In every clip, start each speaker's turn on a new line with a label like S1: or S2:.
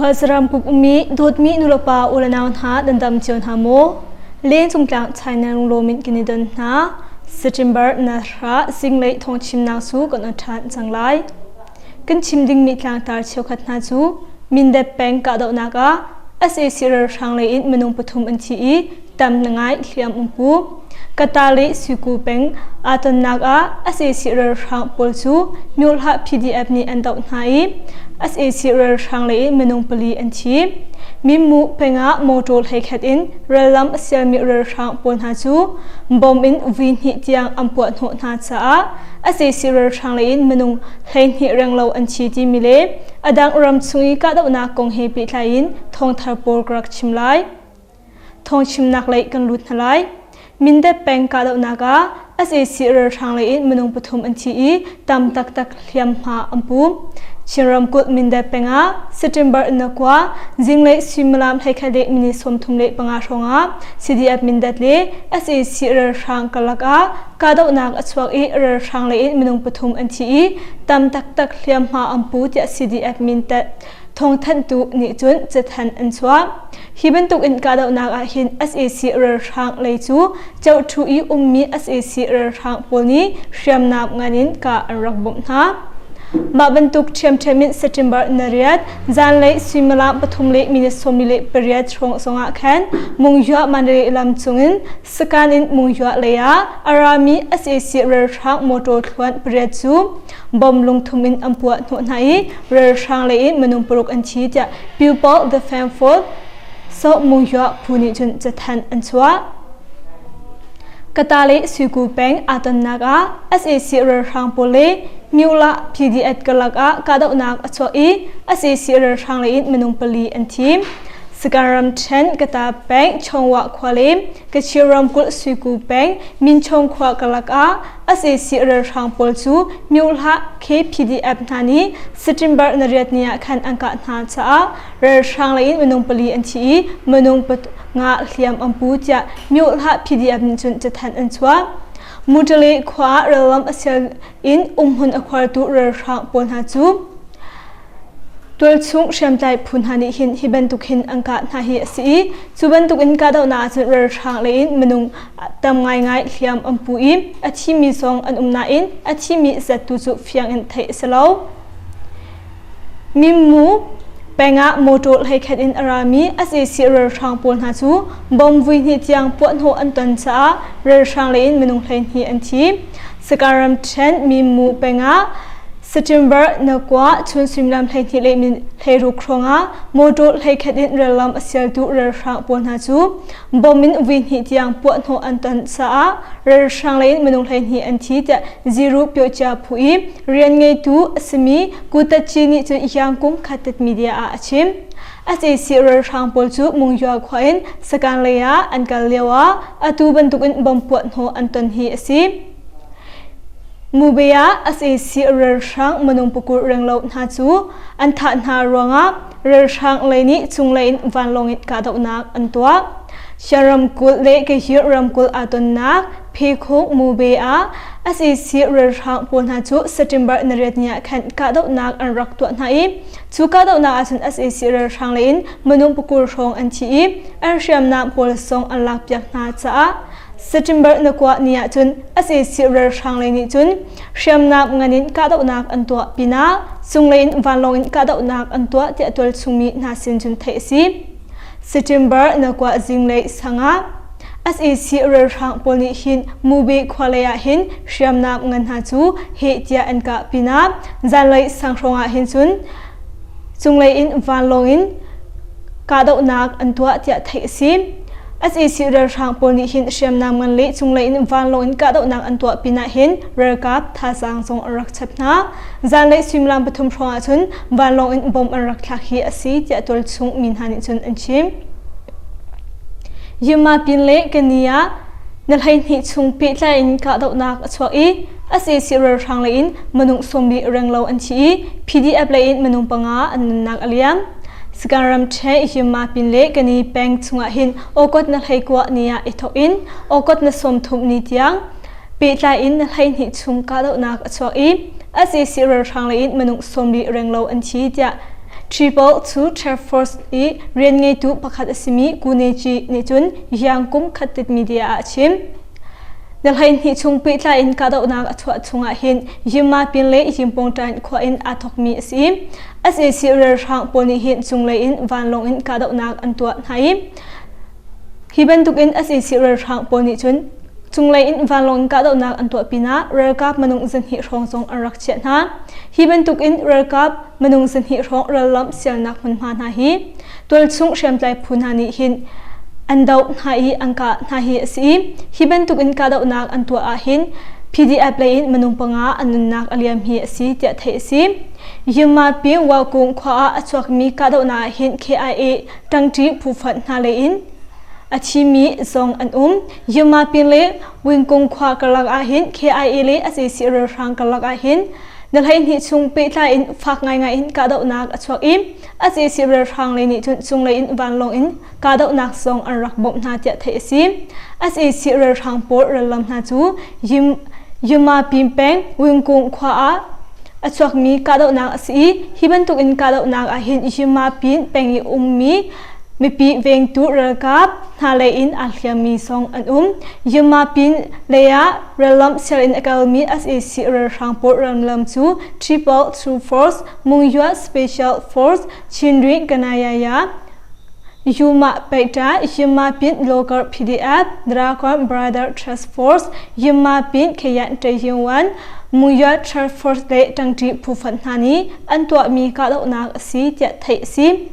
S1: Khualsaram kuk ummi dawtmi nulepa ulenau hna nan dam cio hna maw? Lengcung tlang China lunglawm in kan i don hna. September na hra zinglei thawngchimnak cu kan on ṭhan cang lai. Kan chim dingmi tlangtar cheukhat hna cu Mindat peng kahdohnak ah sac ralhrang lei in minung pathum an thi i tam ngai hliam um pu. Kata le Suku peng aa tonnak ah sac ralhrang pawl cu Myolhah PDF nih an doh hna i sac ralhrang lei in minung pali an thi. Mimmu peng ah motor hleikhat in rallam a sialmi ralhrang pawl hna cu bom in vui hnih tiang an puah hnawh hna caah sac ralhrang lei in minung 12 renglo an thi timi le a dang ram chung i kahdohnak kong he pehtlai in thawngthar pawl ka rak chim lai. Thawngchimnak lei kan lut hna lai. Mindat peng kahdohnak ah sac ralhrang lei in minung pathum an thi i tam taktak hliamhma an pu. Chin ramkulh Mindat peng ah September na kua zinglei suimilam 11 le minute 35 hrawng ah CDF Mindat le sac ralhrang karlak ah kahdohnak a chuak i ralhrang lei in minung pathum an thi i tam taktak hliamhma an pu tiah CDF Mindat thawngthanhtu nih cun cathanh an chuah. Hi bantuk in kahdohnak ah hin sac ralhrang lei cu Cohṭhu i ummi sac ralhrang pawl nih hriamnam ngan in kah an rak bawmh hna. Mah bantuk ṭhiamṭhiam in September 8 zanlei suimilam 3 le minute 48 hrawng zongah khan Mungyua Mandalay lam cungin Sakan in Mungyua lei ah a rami sac ralhrang motor thluan pariat cu bom lungthum in an puah hnawh hna i ralhrang lei in minung paruk an thi tiah People Defense Force Soh Mungyua phu nih cun cathanh an chuah. Kata le Suiku peng aa tonnak ah sac ralhrang pawl le Myula PDF karlak ah kahdohnak a chuak i sac ralhrang lei in minung pali an thi. Sagaing ramṭhen Kata peng Chongwah khua le Kachin ramkulh Suiku peng Minchong khua karlak ah sac ralhrang pawl cu Myuhlah KPDF hna nih September 8 ni ah khan an kah hna caah ralhrang lei in minung pali an thi i minung nga hliam an pu tiah Myuhlah PDF nih cun cathanh an chuah. Mutale khua ah rallam a sial in umhmun a khuartu ralhrang pawl hna cu Tualchung hriamtlai phu hna nih hin hi bantuk hin an kah hna hi a si i cu bantuk in kahdohnak ahcun ralhrang lei in minung tam ngaingai hliam an pu i a thimi zong an um nain a thimi zat tu cu fiang in theih a si lo. Mimmu peng ah motor hleikhat in a rami sac ralhrang pawl hna cu bom vui hnih tiang puahhnawh an ton caah ralhrang lei in minung 12 an thi. Sagaing ramṭhen Mimmu peng ah September na kua chun suimilam 12 le min 16 hrawngah motor hleikhat in rallam a sialtu ralhrang pawl hna cu bom in vui hnih tiang puahhnawh an ton caah ralhrang lei in minung 12 an thi tiah Ziru Pyocha phu i rian ngeitu a simi Kutachi nih cun Yangkung Khatit media ah a chim. sac ralhrang pawl cu Mungyua khua in Sakan lei ah an kal lio ah atu bantukin bom puahhnawh an ton hi a si. Mube ah sac ralhrang minung pakur renglo hna cu an thah hna ruangah ralhrang lei nih cunglei in vanlawng in kahdohnak an tuah. Shan ramkulh le Kehir ramkulh aa tonnak Phekhung Mube ah sac ralhrang pawl hna cu September 8 ni ah khan kahdohnak an rak tuah hna i cu kahdohnak ahcun sac ralhrang lei in minung pakur hrawng an thi i an hriamnam pawl zong an lakpiak hna caah September na kua ni ahcun sac ralhrang lei nih cun hriamnam ngan in kahdohnak an tuah pinah cunglei in vanlawng in kahdohnak an tuah tiah tualchungmi hna sin cun theih a si. September na kua zinglei sangah sac ralhrang pawl nih hin Mube khua lei ah hin hriamnam ngan hna cu heh tiah an kah pinah zanlei sang hrawng ah hin cun cunglei in vanlawng in kahdohnak an tuah tiah theih a si. Sac ralhrang pawl nih hin hriamnam ngan le cunglei in vanlawng in kahdohnak an tuah pinah hin ralkap thazaang zong an rak chap hna. Zanlei suimilam pathum hrawng ah cun vanlawng in bomb an rak thlak hi a si tiah tualchung mi hna nih cun an chim. Yimapin le Kani ah na 12 chung pehtlai in kahdohnak a chuak i sac ralhrang lei in minung 40 renglo an thi i PDF lei in minung panga an nunnak a liam. Sagaing ramṭhen Yimapin le Kani peng chungah hin August na 19 ni ah i thawk in August na 30 ni tiang pehtlai in na 12 chung kahdohnak a chuak i sac ralhrang lei in minung 40 renglo an thi tiah Triple cu Air Force i rian ngeitu pakhat a simi Kunechi nih cun Yang kum khat media ah a chim. Na 12 chung pehtlai in kahdohnak a chuah chungah hin Yimapin le Yimpongṭan khua in aa thawkmi a si. Sac ralhrang pawl nih hin cunglei in vanlawng in kahdohnak an tuah hna i hi bantukin sac ralhrang pawl nih cun cunglei in vanlawng in kahdohnak an tuah pinah ralkap minung 200 hrawng zong an rak chiah hna. Hi bantukin ralkap minung 200 hrawng rallam sialnak hmunhma hna hi tualchung hriamtlai phu hna nih hin an doh hna i an kah hna hi a si. Hi bantukin kahdohnak an tuah ahhin PDF lei in minung panga an nunnak a liam hi a si tiah theih a si. Yimmapi Wakung khua ah a chuakmi kahdohnak ah hin KIA ṭangṭi phu fonh hna lei in a thimi zong an um. Yimmapi le Wingkung khua karlak ah hin KIA le sac ralhrang karlak ah hin na 12 chung pehtlai in fak ngaingai in kahdohnak a chuak i sac ralhrang lei nih cun cunglei in vanlawng in kahdohnak zong an rak bawmh hna tiah theih a si. Sac ralhrang pawl rallam hna cu Yim Yimapin peng Wingkung khua ah a chuakmi kahdohnak a si i hi bantukin kahdohnak ah hin Yimapin peng i ummi mipi vengtu ralkap hna lei in aa hliammi zong an um. Yimapin lei ah rallam sial in a kalmi sac ralhrang pawl rallam cu Triple True Force, Mungyua Special Force, Chinrin Kanayaya, Yuma Peita, Yima Pin Local PDF, Dragon Brother Trust Force, Yima Pin Khayan Taiyuan, Muya Trust Force le ṭangṭi phu fonh hna nih an tuahmi kahdohnak a si tiah theih a si.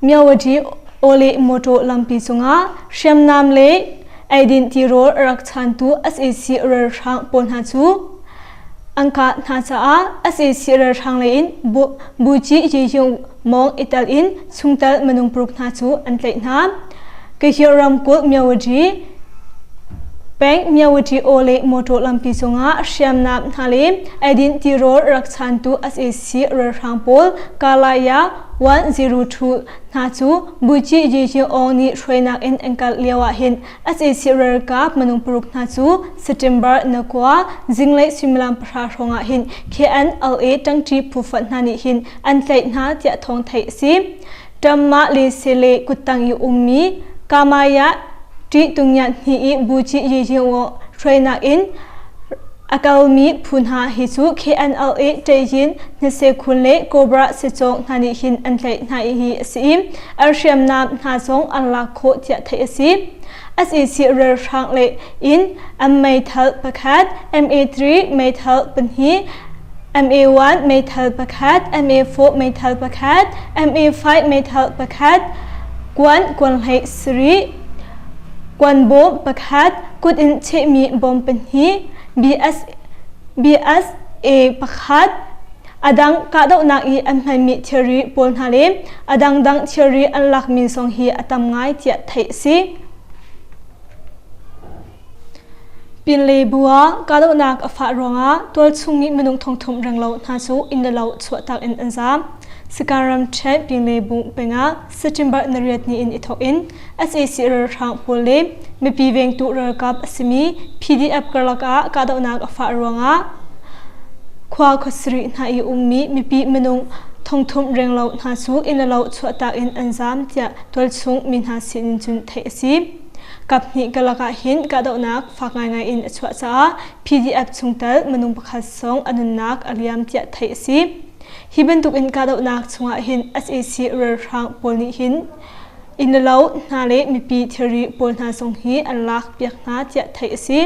S1: Myawaddy Ole motor lampi cungah hriamnam le eidin tirawl a rak chantu sac ralhrang pawl hna cu an kah hna caah sac ralhrang lei in Buci Yi Mong i tel in chungtel minung paruk hna cu an tlaih hna. Kahir ramkulh Myawaddy peng Myawaddy Ole motor lampi cungah hriamnam hna le eidin tirawl rak chantu sac ralhrang pawl Kalaya 102 hna cu Buci Yi Yi Aung nih hruainak in an kal lio ah hin sac ralkap minung paruk hna cu September na kua zinglei suimilam pahra hrawng ah hin KNLA ṭangṭi phu fonh hna nih hin an tlaih hna tiah thawng theih a si. Ṭammah le Sele kuttang i ummi Kamaya ṭih hni i Buci Yi Yi Aung hruainak in A kalmi phu hna hi cu KNLA Ṭeyin, Hnasekhun le Cobra sicawng hna nih hin an tlaih hna i hi a si i an hriamnam hna zong an lak khawh tiah theih a si. Sac ralhrang le in an meithal pakhat, MA3 meithal pahnih, MA1 meithal pakhat, MA4 meithal pakhat, MA5 meithal pakhat, kuan kuan hlei sarih, kuan bawm pakhat, kut in chehmi bawm pahnih, BS, BSA pakhat, a dang kahdohnak i an hmanmi thilri pawl hna le a dangdang thilri an lakmi zong hi a tam ngai tiah theih a si. Pinle bu ah kahdohnak a fah ruangah tualchung i minung thongthum renglo hna cu inn le lo chuahtak in an zaam. Sika ramṭhen Pinle bu pengah September nariat ni in i thawk in sac ralhrang pawl le mipi vengtu ralkap a simi PDF karlak ah kahdohnak a fah ruangah khua khuasarih hna i ummi mipi minung thongthum renglo hna cu inn le lo chuahtak in an zaam tiah tualchung mi hna sinin cun theih a si. Kaphnih karlak ah hin kahdohnak fak ngaingai in a chuah caah PDF chungtel minung pakhat zong a nunnak a liam tiah theih a si. Hi bantuk in kahdohnak chungah hin sac ralhrang pawl nih hin inn le lo hna le mipi thilri pawl hna zong hi an lak piak hna tiah theih a si.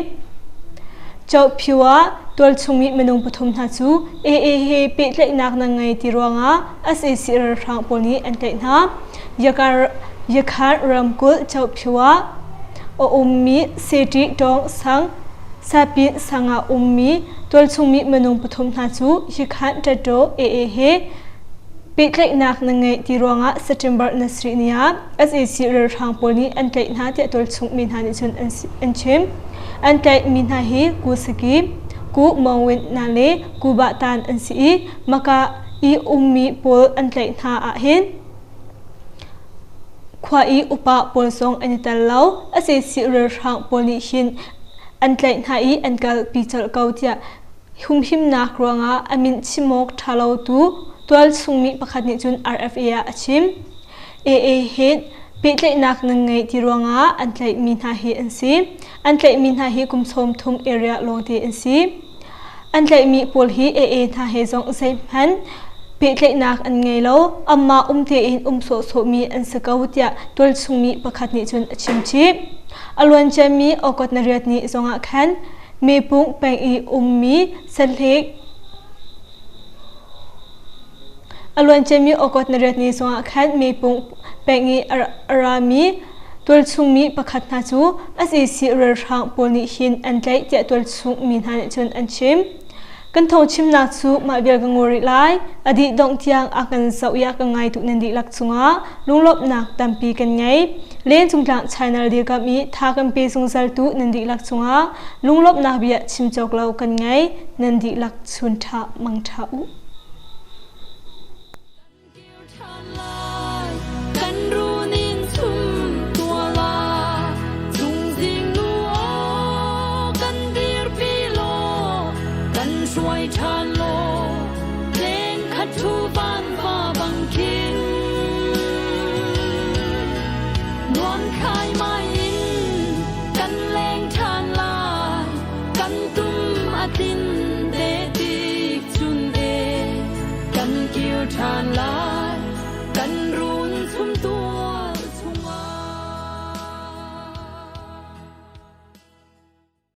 S1: Chohphiu ah tualchung mi minung pathum hna cu AA he pehtlaihnak nan ngei ti ruangah sac ralhrang pawl nih an tlaih hna. Yakhan ramkulh Chohphiu ah a ummi Seti Tawng sang Sapin sang ah ummi tualchung mi minung pathum hna cu Yakhan Tato AA he pehtlaihnak na ngeih ti ruangah September na sarih ni ah sac ralhrang pawl nih an tlaih hna tiah tualchung mi hna nih cun an chim. An tlaihmi hna hi Ku Saki, Ku Mawngwin hna le Ku Bah Tan an si i maka i ummi pawl an tlaih hna ahhin khua i upa pawl zong an i tel lo. Sac ralhrang pawl nih hin an tlaih hna i an kalpi colh ko tiah. Humhimnak ruangah a min chim awk ṭha lo tu tualchungmi pakhat nih cun RFA ah a chim. AA he pehtlaihnak nan ngei ti ruangah an tlaihmi hna hi an si. An tlaihmi hna hi kum 30 area lawngte an si. An tlaihmi pawl hi AA hna he zong zeihmanh pehtlaihnak an ngei lo. Anmah um tein um sawhsawhmi an si ko tiah tualchungmi pakhat nih cun a chim chih. A luanciami August na riat ni zongah khan Mepung peng i ummi sahlek a luanciami August na riat ni zongah khan Mepung peng i a rami tualchungmi pakhat hna cu sac ralhrang pawl nih hin an tlaih tiah tualchungmi hna nih cun an chim. Kan thawngchimnak cu mah vial ka ngol rih lai. A dih dongh tiang a kan zoh i a kan ngaitu nan dihlak cungah lunglawmhnak tampi kan ngei. Len cungtlang channel dirkamh i tha kan pe zungzaltu nan dihlak cungah lunglawmhnak bia chim cawk lo kan ngei. Nan dihlak chun ṭha mang ṭha u.
S2: Kan runin chum tuala chungzing nu aw kan dirpi law kan hruai ṭhan law leng khat thu van va bang khin nuam khai mai in kan leng ṭhan lai kan tum a tin te tik chun e kan kir ṭhan lai.